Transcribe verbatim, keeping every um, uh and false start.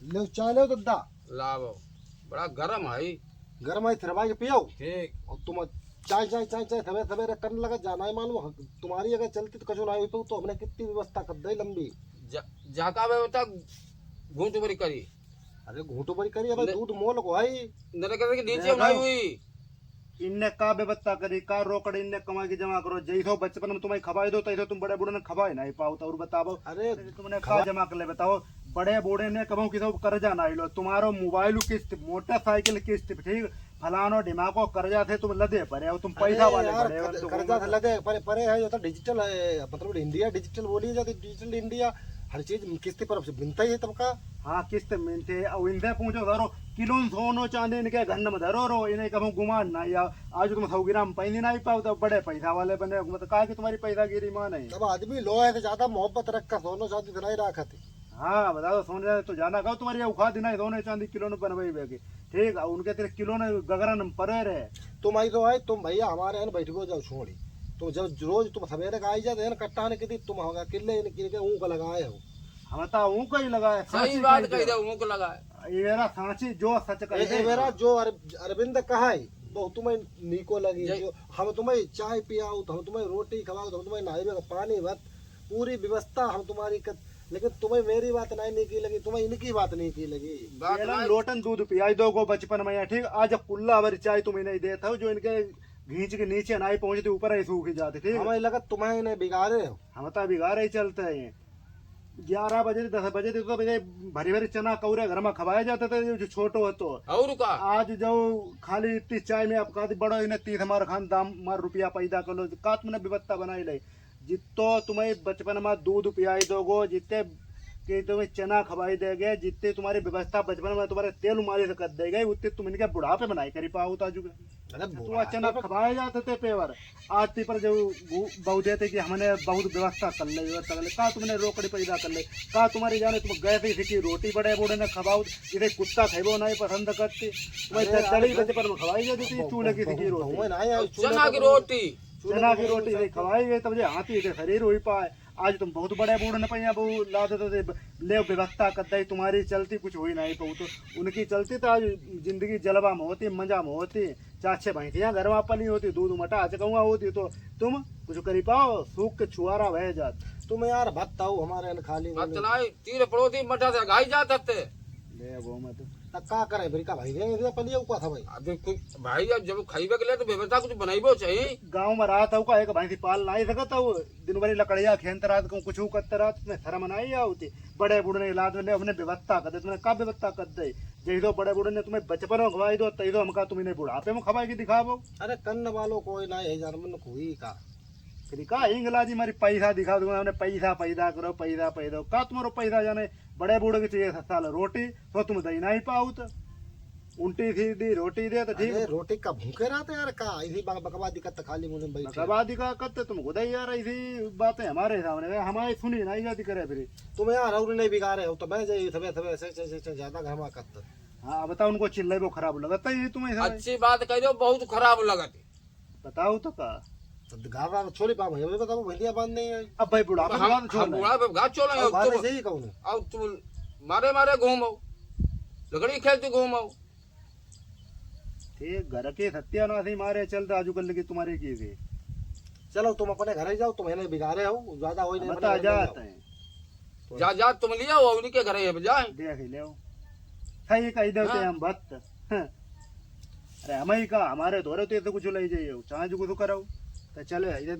ले चाय ले दद्दा। लाओ, बड़ा गरम है। गरम है, फिर भाई पियो। ठीक। और तुम चाय, चाय, चाय, चाय, सवेरे, सवेरे करने लगा, जाना है मालूम, तुम्हारी अगर चलती तो कछु ना हुई, तो, तो हमने कितनी व्यवस्था कर दे लंबी। जा, जाका व्यवस्था घूंट भरी करी। अरे घूंट भरी करी, अबे ले- दूध मोल को है। नरे करे कि नीचे ले उठाई लो। हुई। इनने का व्यवस्था करी, का रोकड़ इनने कमाई के जमा करो, जैसो बचपन में तुम्हें खवाई दो, तैसो तुम बड़े बूढ़े ने खवाई नहीं पाओ, तो और बताओ। अरे तुमने का खवा- जमा कर ले बताओ, बड़े बूढ़े ने कबहू किसी को कर्जा नहीं लो, तुम्हारो मोबाइल किस्त, मोटरसाइकिल किस्त, ठीक, फलानो ढिमाको कर्जा से तुम लदे पड़े हो, तुम अरे पैसा वाले यार, बड़े हो, कर-, तुम कर्जा से लदे पड़े, पड़े है, ये तो डिजिटल है, मतलब इंडिया डिजिटल बोली जाती, डिजिटल इंडिया, हर चीज किस्त पर से मिलता ही है तुमका। हाँ, किस्त मिलते, और इनसे पूछो, धरो, किलो सोनो चांदी इनके घर में धरो रो, इन्हें कभू गुमान ना या। आज तुम सौ ग्राम पैनी नहीं पाओ, तो बड़े पैसा वाले बने, मतलब, कहा कि तुम्हारी पैसागिरी मान है। अब आदमी लो है तो ज्यादा मोहब्बत रख कर सोनो चांदी तो नहीं रखा थी। हाँ, बताओ, सोने तो जाना कहो, तुम्हारी औकात नहीं, सोने चांदी किलो ने बनवाई बेगे। ठीक है, उनके तेरे किलो ने गगरन में परे रहे। तुम आई तो आई, तुम भैया हमारे यहाँ बैठ गो जाओ, छोड़ी। तुम जब रोज तुम सवेरे का आई जाते हैं ना, कट्टा ने कितनी तुम होगा, किले ने किले के ऊँख लगाए हो। हम तो ऊँख ही लगाए, सही सांची बात कही कही दे। दे, ऊँख लगाए। ये मेरा सांची जो सच कही ए, दे। ए मेरा जो अर-, अरविंद कहा है, वो तुम्हें नीको लगी। जय- जो हम तुम्हें चाय पियाओ, तो हम तुम्हें रोटी खवाओ, तो हम तुम्हें नहाए का पानी भर, पूरी व्यवस्था हम तुम्हारी कर, लेकिन तुम्हें मेरी बात नहीं, नहीं की लगी, तुम्हें इनकी बात नहीं की लगी। बात ये ना नहीं। लोटन दूध पियाई दो गो बचपन में, ठीक, आज कुल्ला भर चाय तुम्हें नहीं देता हो, जो इनके घींच के नीचे नहीं पहुंचती, ऊपर ही सूख जाती, ठीक। हमें लगा तुम्हें इन्हें बिगाड़े हो। हम तो बिगाड़े ही चलते हैं। ग्यारह बजे, दस बजे तक तो भैया भरी भरी चना कौरे घर में खवाया जाता था, जो छोटो हो तो। और का? आज जो खाली इतनी चाय में आपका बड़ो इन्हें तीस मार खान दाम मार रुपया पैदा कर लो, का तुमने व्यवस्था बनाई ले? जित्तो तुम्हें बचपन में दूध पियाई दोगो, जितने कि तुम्हें चना खवाई देगे, जितने तुम्हारी व्यवस्था बचपन में तुम्हारे तेल मालिश कर देगे, उतने तुम इनके बुढ़ापे में नहीं करी पाओ। ताजु अरे तू बुढ़ापे अचानक में खवाए जाते थे पेवर। आज ती पर जो गु-, बहु देते कि हमने बहुत व्यवस्था कर ले, व्यवस्था कर ले। का तुमने रोकड़ी पैदा कर ले? का तुम्हारी जाने तुम गैस ही सिकी रोटी बड़े बूढ़े ने खवाओ, इधर कुत्ता खाइबो नहीं पसंद करती। तुम्हें अरे यार, चचड़ी घर बचपन में खवाई जाती थी, अब चूल्हे की सिकी बहु-, रोटी। बहु-, नहीं यार, अब चूल्हे चना पे की तो रोटी। चना की रोटी नहीं खवाई गई, तब जे हाथी के शरीर हुई पाए। आज तुम बहुत बड़े बूढ़ न पैया, बहु लाद दे, ले व्यवस्था कर दे, तुम्हारी चलती कुछ हुई नहीं पाऊ, तो उनकी चलती तो आज जिंदगी जलवा में होती, मजा में होती, चार छह भैंसियां घर में पली होती, दूध मटा आज कहूँगा होती, तो तुम कुछ करी पाओ, सूख के छुआरा बह जात। तुम यार बताओ हमारे अन खाली बात बोले। चलाई, तीर पड़ोसी मटा से गाई जात हते। ले वो मत। त का करे फिर का भाई, ये, ये पलिया ऊपर था भाई। अब देख, कोई भाई, अब जब खाइबे के लिए तो व्यवस्था कुछ बनाइबो चाहिए। गाँव में रात हो का, एक भैंसी पाल नहीं सकत हो, दिन भर लकड़िया खेलत रात को कुछ करत रात में शर्म नहीं आवती। बड़े बूढ़े ने इलाज में ले, हमने व्यवस्था कर दे, तुमने का व्यवस्था कर दे? जही दो बड़े बूढ़े ने तुम्हें बचपन में खवाई दो, तही दो हमका तुम इन्हें बुढ़ापे में खवाई के दिखाबो। अरे कन्न वालो कोई ना है, जर्मन कोई का। फिर का इंगलाजी मारी पैसा दिखा दूंगा, हमने पैसा पैदा करो, पैसा पैदा करो। का तुम्हारो पैसा जाने बड़े बूढ़े के चाहिए साला रोटी, तो तुम दही नहीं पाओ तो। उल्टी सीधी रोटी दे तो ठीक। अरे रोटी का भूखे रहते यार, का ऐसी बक-, बकवादी करते खाली मुंह में बैठे। बकवादी का करते तुमको दे यार, ऐसी बातें हमारे सामने, हमारी सुनी नहीं जाती करे फिर। तुम यार और नहीं बिगाड़े हो, तो मैं जाइए, सबे, सबे, ऐसे, ऐसे, ऐसे, ऐसे ज्यादा घरमा करते। हाँ, बताओ, उनको चिल्लाई वो खराब लगता है, ये तुम्हें समझ। अच्छी बात कह रहे हो, बहुत खराब लगत है। बताओ तो का? तो गाँव में छोड़ी पाओ भैया, बताओ भैया बात नहीं है। अब भाई बुढ़ापे हम, बात छोड़ हम रहे। बुढ़ापे बात छोड़ रहे हो, अब बात तुम, सही कहूँ ना। अब तुम मारे मारे घूमो, लकड़ी खेलते घूमो। ठीक, घर के सत्यानाशी मारे चलते आजकल के तुम्हारे की भी। चलो तुम अपने घर ही जाओ, तुम इन्हें बिगाड़े हो, ज्यादा हो ही नहीं, हम अपने तो घर में जाते जाओ। हैं। जा, जा, तुम लिया हो, उन्हीं के घर है, जाए। देख ही ले। सही कही देते हाँ। हम बात। अरे हम ही का, हमारे धोरे तो ये तो कुछ ले जाइए, चाहे जो कुछ करो। तो चले, इधर